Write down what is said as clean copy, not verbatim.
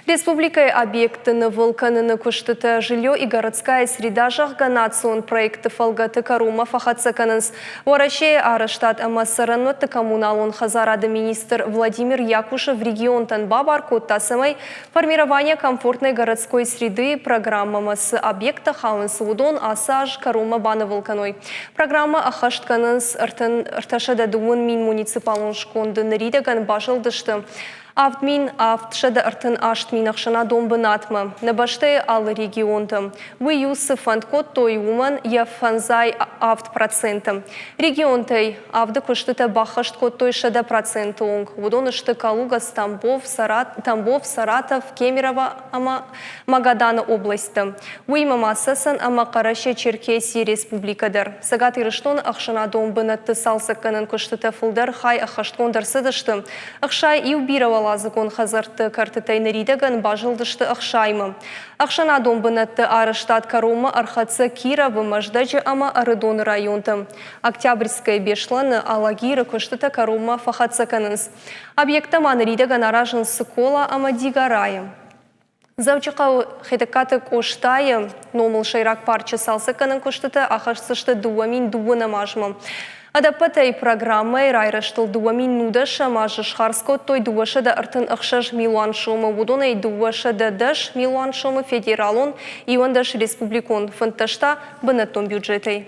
Республикӕйы объектты нывыл кӕныны куыстытӕ «Жилье и городская среда», зӕгъгӕ, национ проекты фӕлгӕты кӕронмӕ фӕхӕццӕ кӕнынц. Уӕрӕсейы арӕзтад ӕмӕ цӕрӕнуӕтты коммуналон хӕдзарады министр Владимир Якушев регионтӕн бабар кодта, цӕмӕй «Формирование комфортной городской среды» программӕмӕ цы объекттӕ хауынц, уыдон ацы аз кӕронмӕ банывыл кӕной. Программӕ ӕххӕст кӕнынц 330 000 муниципалон сконды, ныридӕгӕн базылдысты 7738 мин ӕхсӕнадон бынатмӕ нӕ бӕстӕйы алы регионты. Уый-иу цы фӕнд кодтой, уымӕн йӕ 57%. Регионтӕй авды куыстытӕ баххӕст кодтой 100% онг. Уыдон сты Калуга, Тамбов, Тамбов, Саратов, Кемерово ӕмӕ Магаданы облӕсттӕ. Уыимӕ ма Цӕцӕн ӕмӕ Хъӕрӕсе-Черкесийы республикӕ дӕр. Цӕгат Ирыстоны ӕхсӕнадон бынӕтты цалцӕггӕнӕн куыстытӕ фылдӕр хай ӕххӕстгонд ӕрцыдысты. 61 бирӕуӕладзыгон хӕдзӕртты кӕртытӕй ныридӕгӕн базылдысты ӕхсаймӕ. Ӕхсӕнадон бынӕтты арӕзтад кӕронмӕ ӕрхӕццӕ Кировы, Мӕздӕджы ӕмӕ Ӕрыдоны районты. Октябрьскӕйы, Беслӕны, Алагиры куыстытӕ кӕронмӕ фӕхӕццӕ кӕнынц. Объекттӕ ма ныридӕгӕн аразынц Цыкола ӕмӕ Дигорайы. Дзӕуджыхъӕуы Хетӕгкаты Къостайы номыл сӕйраг парчы цалцӕггӕнӕн куыстытӕ ахӕсдзысты 2012 азмӕ. Ӕдӕппӕтӕй программӕйы райрӕзтыл 2019 азы схардз кодтой 236 милуан сомы, уыдонӕй 210 милуан сомы федералон, 11 республикон, 15 та бынӕттон бюджетӕй.